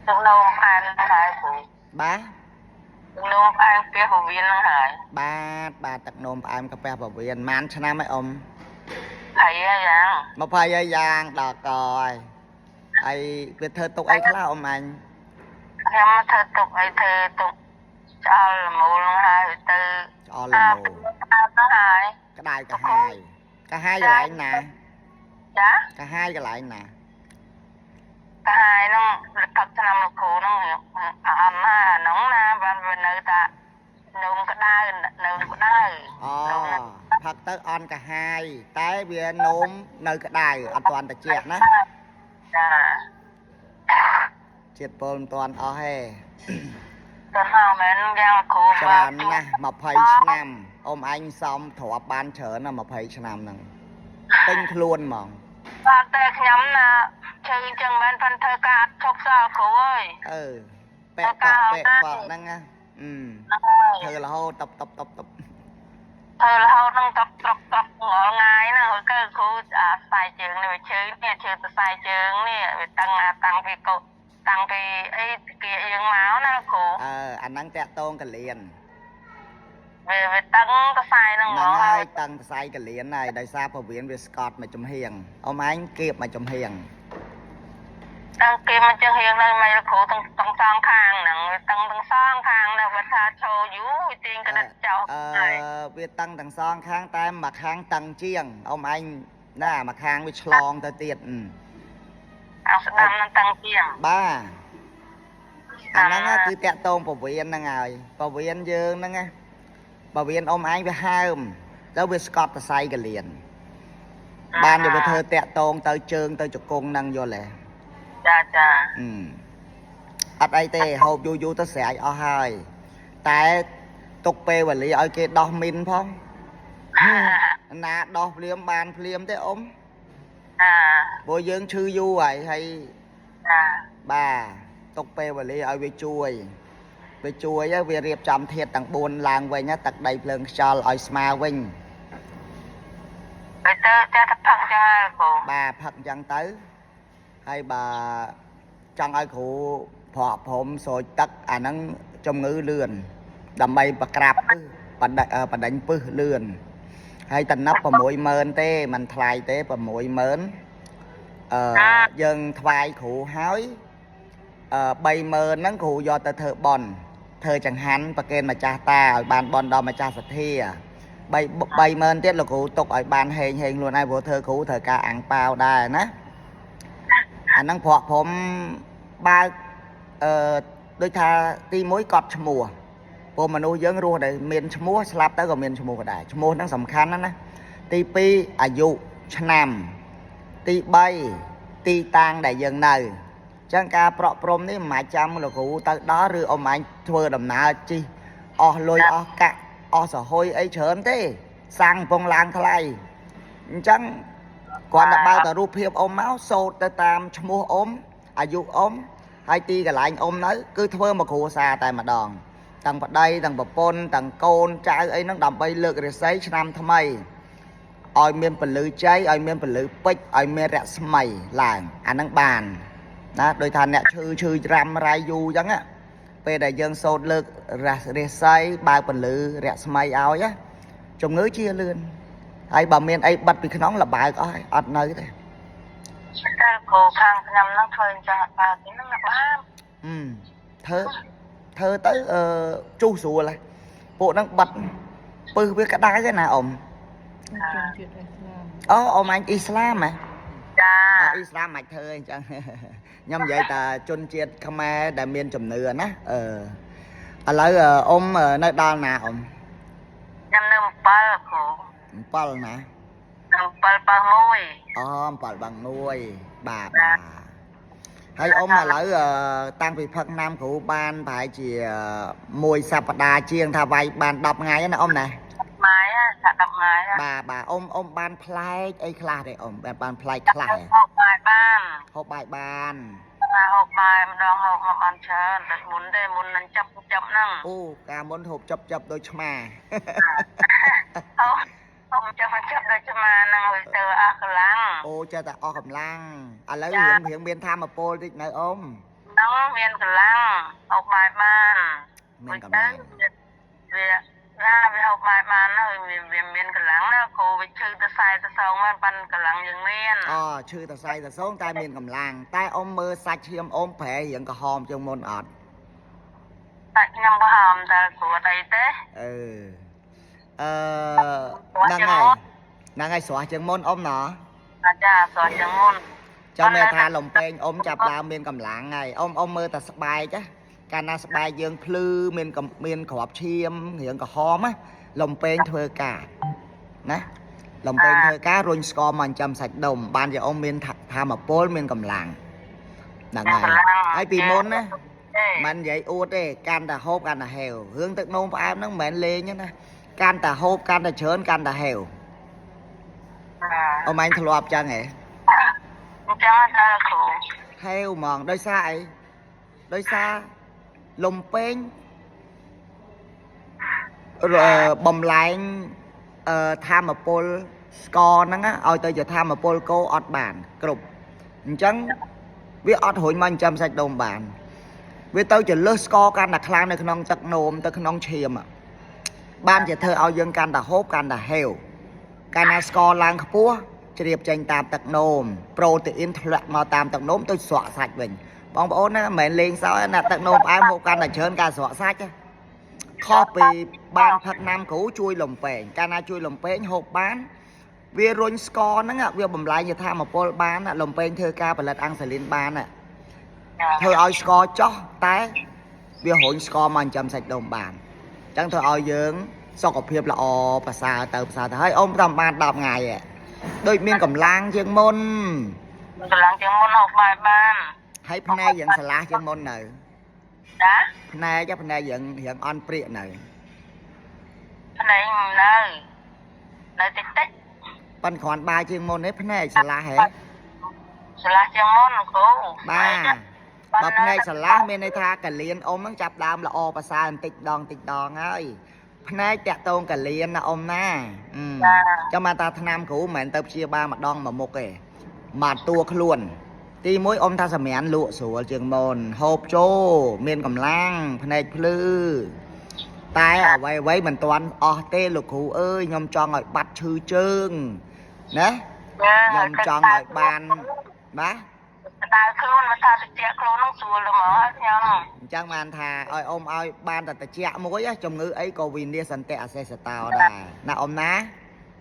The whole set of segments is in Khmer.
ទឹកនោមផ្អែមហ្នឹងហើយគ្រូ បាទ ទឹកនោមផ្អែមកាពះពោះវៀនហ្នឹងហើយ បាទបាទទឹកនោមផ្អែមកាពះពោះវៀនប៉ុន្មានឆ្នាំហើយអ៊ំ ហើយយ៉ាង 20ហើយយ៉ាងដល់កហើយហើយវាធ្វើទុកអីខ្លះអ៊ំអញ ខ្ញុំមកធ្វើទុកអីធ្វើទុកឆ្អល់មូលហ្នឹងហើយទៅ ឆ្អល់ល្មូល ផ្អែមហ្នឹងហើយ ក្តៅកាហាយកាហាយកន្លែងណា ចា កាហាយកន្លែងណា កាហាយហ្នឹងផឹកឆ្នាំលោកគ្រូហ្នឹងអន់ណាហ្នឹងណាបានវានៅតានោមក្តៅនោមក្តៅ អូផឹកទៅអន់កាហាយតែវានោមនៅក្តៅអត់ទាន់ត្រជាក់ណា ចា ជាតិពុលមិនទាន់អស់ទេ ទៅហៅមែនយ៉ាងគ្រូ ច្រើនណាស់20ឆ្នាំអ៊ំឯងសំទ្រាប់បានច្រើនណាស់20ឆ្នាំហ្នឹងពេញខ្លួនហ្មង បាទតែខ្ញុំណាឈឺអញ្ចឹងមែនប៉ុន្តែធ្វើការអត់ឈប់សោះគ្រូអើយ អឺពាក់ប៉ក់ពាក់ប៉ក់ហ្នឹងណាអឺធ្វើរហូតតបតបតបតប ធ្វើរហូតហ្នឹងតបត្រកត្រកងល់ងាយហ្នឹងហើយគឺគ្រូអាស្បែកជើងនេះវាឈឺនេះឈឺទៅស្បែកជើងនេះវាតឹងអាតាំងពីកោតាំងពីអីគៀកយើងមកណាគ្រូ អឺអាហ្នឹងតាក់តងកលៀន វាតឹងទៅខ្សែហ្នឹងហ្ម ហ្នឹង ង ហើយតឹងខ្សែកលៀនហើយដោយសារពវៀនវាស្កត់មកចំហៀងអ៊ំឯងគៀបមកចំហៀង តឹងគេមកចឹងរៀងនៅមិនគ្រូទាំងទាំងសងខាងហ្នឹងវាតឹងទាំងសងខាងនៅបើថាឈរយូរវាទាញក្តិតចោល អឺ ហើយ វាតឹងទាំងសងខាងតែមួយខាងតឹងជាងអ៊ំឯងណាមួយខាងវាឆ្លងទៅទៀតអឺ អាស្ដាំនឹងតឹងជាង បាទអាហ្នឹងណាគឺតាក់តងពវៀនហ្នឹងហើយពវៀនយើងហ្នឹងណាពវៀនអ៊ំឯងវាហើមទៅវាស្កត់សរសៃកលៀនបានយកទៅធ្វើតាក់តងទៅជើងទៅជង្គង់ហ្នឹងយល់ទេ ចាចា អឺអត់អីទេហូបយូរយូរទៅស្រែកអស់ហើយតែទុកពេលវេលាឲ្យគេដោះមីនផងណាដោះភ្លាមបានភ្លាមទេអ៊ំ អា ព្រោះយើងឈឺយូរហើយហើយ ចា បាទទុកពេលវេលាឲ្យវាជួយវាជួយហើយវារៀបចំធាតុទាំង4ឡើងវិញណាទឹកដីភ្លើងខ្យល់ឲ្យស្មើវិញ ទៅទៅចាទៅផឹកចឹងហើយគ្រូ បាទផឹកអញ្ចឹងទៅហើយបើចង់ឲ្យគ្រូប្រក់ព្រំស្រោចទឹកអាហ្នឹងជំងឺលឿនដើម្បីប្រក្រាបពឹសបណ្ដេបណ្ដេញពឹសលឿនហើយតំណប់60000ទេមិនថ្លៃទេ60000អឺយើងថ្វាយគ្រូហើយអឺ30000ហ្នឹងគ្រូយកទៅធ្វើបន់ធ្វើចង្ហាន់ប្រគេនម្ចាស់តាឲ្យបានបន់ដល់ម្ចាស់សទ្ធា3 30000ទៀតលោកគ្រូទុកឲ្យបានហេងហេងខ្លួនឯងព្រោះធ្វើគ្រូត្រូវការអាំងប៉ាវដែរណាអាហ្នឹងប្រក់ព្រំបើកអឺដូចថាទី1កត់ឈ្មោះព្រោះមនុស្សយើងរស់ដែលមានឈ្មោះស្លាប់ទៅក៏មានឈ្មោះក៏ដែរឈ្មោះហ្នឹងសំខាន់ណាស់ណាទី2អាយុឆ្នាំ ទី3ទីតាំងដែលយើងនៅអញ្ចឹងការប្រក់ព្រំនេះមិនអាចចាំលោកគ្រូទៅដល់ឬអ៊ំឯងធ្វើដំណើរជិះអស់លុយអស់កាក់អស់សហុយអីច្រើនទេសាំងកំពងឡើងថ្លៃអញ្ចឹងគ្រាន់តែបើកតែរូបភាពអ៊ំមកសូត្រទៅតាមឈ្មោះអ៊ំអាយុអ៊ំហើយទីកន្លែងអ៊ំនៅគឺធ្វើមកគ្រួសារតែម្ដងទាំងប្តីទាំងប្រពន្ធទាំងកូនចៅអីហ្នឹងដើម្បីលើករាសីឆ្នាំថ្មី ឲ្យមានពលឺជ័យឲ្យមានពលឺពេជ្រឲ្យមានរស្មីឡើងអាហ្នឹងបានណាដោយថាអ្នកឈឺឈឺច្រាំរ៉ៃយូរអញ្ចឹងណាពេលដែលយើងសូត្រលើករះរាសីបើកពលឺរស្មីឲ្យណាជំងឺជាលឿនហើយបើមានអីបិទពីក្នុងលបើកអស់ហើយអត់នៅទេ តែគ្រូខាងខ្ញុំហ្នឹងធ្វើអញ្ចឹងបើទីហ្នឹងបាន ហឹមធ្វើធ្វើទៅអឺជុះស្រួលហើយពួកហ្នឹងបិទពឹសវាក្តៅឯណាអ៊ំ ជនជាតិអ៊ីស្លាម អូអ៊ំអញអ៊ីស្លាមហ៎ ចា អអ៊ីស្លាមមិនធ្វើអីចឹង ខ្ញុំនិយាយតាជនជាតិខ្មែរដែលមានជំនឿណាអឺឥឡូវអ៊ំនៅដល់ណាអ៊ំ ខ្ញុំនៅ7គ្រូ 7ណា នៅ7ប៉ះមួយ អូ7បាងនួយបាទបាទហើយអ៊ំឥឡូវតាំងពីផឹកណាំគ្រូបានប្រហែលជាមួយសប្តាហ៍ជាងថាវាយបាន10ថ្ងៃណាអ៊ំណា ម៉ាយថា10ថ្ងៃ បាទបាទអ៊ំអ៊ំបានប្លែកអីខ្លះទេអ៊ំបានប្លែកខ្លះទេ ហូបបាយបាន ហូបបាយបាន ណាហូបបាយម្ដងហូបមកបានច្រើនតែមុនទេមុននឹងចាប់ចាប់ហ្នឹង អូកាលមុនហូបចាប់ចាប់ដូចឆ្មា ហូបហូបចាប់ចាប់ដូចឆ្មាហ្នឹងវាទៅអស់កម្លាំង អូចេះតែអស់កម្លាំងឥឡូវរៀងរៀងមានធម៌ពលតិចនៅអ៊ំ ណ លាំងមានកម្លាំងហូបបាយបាន មានកម្លាំង វាណាវាហូបបាយបានហើយវាមានកម្លាំងណាគ្រូវាឈឺទៅសែទៅសងបានប៉ាន់កម្លាំងយើងមាន អូឈឺតសៃតសងតែមានកម្លាំងតែអ៊ំមើលសាច់ឈាមអ៊ំប្រែរៀងក្រហមជាងមុនអត់ តែខ្ញុំក៏ហមតែគ្រូអត់អីទេ អឺអឺហ្នឹងហើយហ្នឹងហើយស្រស់ជាងមុនអ៊ំណោះ អាចារ្យស្រស់ជាងមុន ចាំមែនថាលំពេងអ៊ំចាប់ដើមមានកម្លាំងហើយអ៊ំអ៊ំមើលតែស្បែកណាកាលណាស្បែកយើងភ្លឺមានកំមានក្របឈាមរៀងក្រហមណាលំពេងធ្វើការណាលំពេងធ្វើការរុញស្ករមកចិញ្ចឹមសាច់ដុំបានជាអ៊ំមានធម៌ពលមានកម្លាំងហ្នឹងហើយហើយពីមុនណា មិននិយាយអួតទេកាន់តែហូបកាន់តែហេវរឿងទឹកនោមផ្អែមហ្នឹងមិនមែនលេងទេណាកាន់តែហូបកាន់តែច្រើនកាន់តែហេវអ៊ំឯងធ្លាប់ចឹងហ៎ អញ្ចឹងតែគ្រូ ហេវហ្មងដោយសារអីដោយសារលំពេងរបំលែងអឺធម្មពលស្ករហ្នឹងណាឲ្យទៅជាធម្មពលគោអត់បាន គ្រប់អញ្ចឹងវាអត់រុញមកចិញ្ចឹមសាច់ដុំបាន វាទៅជាលើសស្ករកាន់តែខ្លាំងនៅក្នុងទឹកនោមទៅក្នុងឈាមอะបានជាធ្វើឲ្យយើងកាន់តែហូបកាន់តែហេវកាលណាស្ករឡើងខ្ពស់ជ្រាបចេញតាមទឹកនោមប្រូតេអ៊ីនធ្លាក់មកតាមទឹកនោមទៅស្រក់សាច់វិញបងប្អូនណាមិនមែនលេងសើចណាទឹកនោមផ្អែមហូបកាន់តែច្រើនការស្រក់សាច់ណាខុសពីបានផឹកណាំគ្រូជួយលំពេងកាលណាជួយលំពេងហូបបាន វារុញស្ករហ្នឹងอะវាបំលែងជាធម្មពលបានอะលំពេងធ្វើការផលិតអាំងស៊ូលីនបានอะ ធ្វើឲ្យស្ករចោះតែវារុញស្ករមកចិញ្ចឹមសាច់ដុំបានអញ្ចឹងធ្វើឲ្យយើងសុខភាពល្អប្រសើរទៅប្រសើរទៅហើយអ៊ំតាមបាន10ថ្ងៃហ៎ដូចមានកម្លាំងជាងមុន កម្លាំងជាងមុនហូបបាយបាន ហើយភ្នែកយ៉ាងស្រឡះជាងមុននៅ ចា ភ្នែកភ្នែកយ៉ាងរៀងអន់ព្រាកនៅ ភ្នែកនៅនៅតិចតិច ប៉ិនគ្រាន់បាយជាងមុនទេភ្នែកស្រឡះហ៎ ស្រឡះជាងមុនគ្រូ បាទបើភ្នែកស្រឡះមានន័យថាកលៀនអ៊ំហ្នឹងចាប់ដើមល្អប្រសើរបន្តិចដងតិចដងហើយភ្នែកតាក់តងកលៀនណាអ៊ំណាអឺ ចា ចាំមកតាថ្នាំគ្រូមិនមែនទៅព្យាបាលម្ដងមួយមុខទេមកតួខ្លួន ទីមួយអ៊ំថាសម្រានលក់ស្រួលជាងមុនហូបចូលមានកម្លាំងភ្នែកភ្លឺតែអ្វីអ្វីមិនទាន់អស់ទេលោកគ្រូអើយខ្ញុំចង់ឲ្យបាត់ឈឺជើងណាខ្ញុំចង់ឲ្យបានបាទ ដៅខ្លួនមកថាតិចខ្លួននឹងស្រួលហ្មងហើយខ្ញុំ អញ្ចឹងបានថាឲ្យអ៊ំឲ្យបានតែតិចមួយណាជំងឺអីក៏វិនាសសន្តិអសេសតោដែរណាអ៊ំណា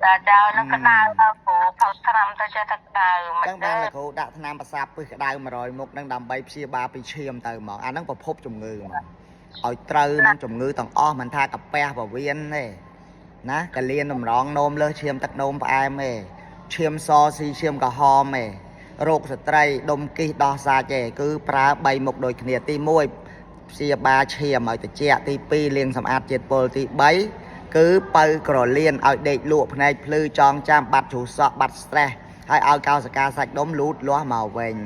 ចាចៅនឹងក្តៅទៅគ្រូផឹកថ្នាំទៅចេះតែក្តៅមិន ចឹងបានលោកគ្រូដាក់ថ្នាំប្រសាពឹសក្តៅ100មុខនឹងដើម្បីព្យាបាលពីឈាមទៅហ្មងអាហ្នឹងប្រភពជំងឺហ្មងឲ្យត្រូវនឹងជំងឺទាំងអស់មិនថាកាពះពវៀនទេណាកលៀនតម្រងនោមលើសឈាមទឹកនោមផ្អែមទេឈាមសស៊ីឈាមក្រហមទេរោគស្ត្រីដុំគិះដោះសាច់ទេគឺប្រើ3មុខដូចគ្នាទី1ព្យាបាលឈាមឲ្យត្រជាក់ទី2លាងសម្អាតជាតិពុលទី3គឺបើក្រលៀនឲ្យដេកលក់ភ្នែកភ្លឺចងចាំបាត់ជ្រុះសក់បាត់ stress ហើយឲ្យកោសកាសាច់ដុំលូតលាស់មកវិញ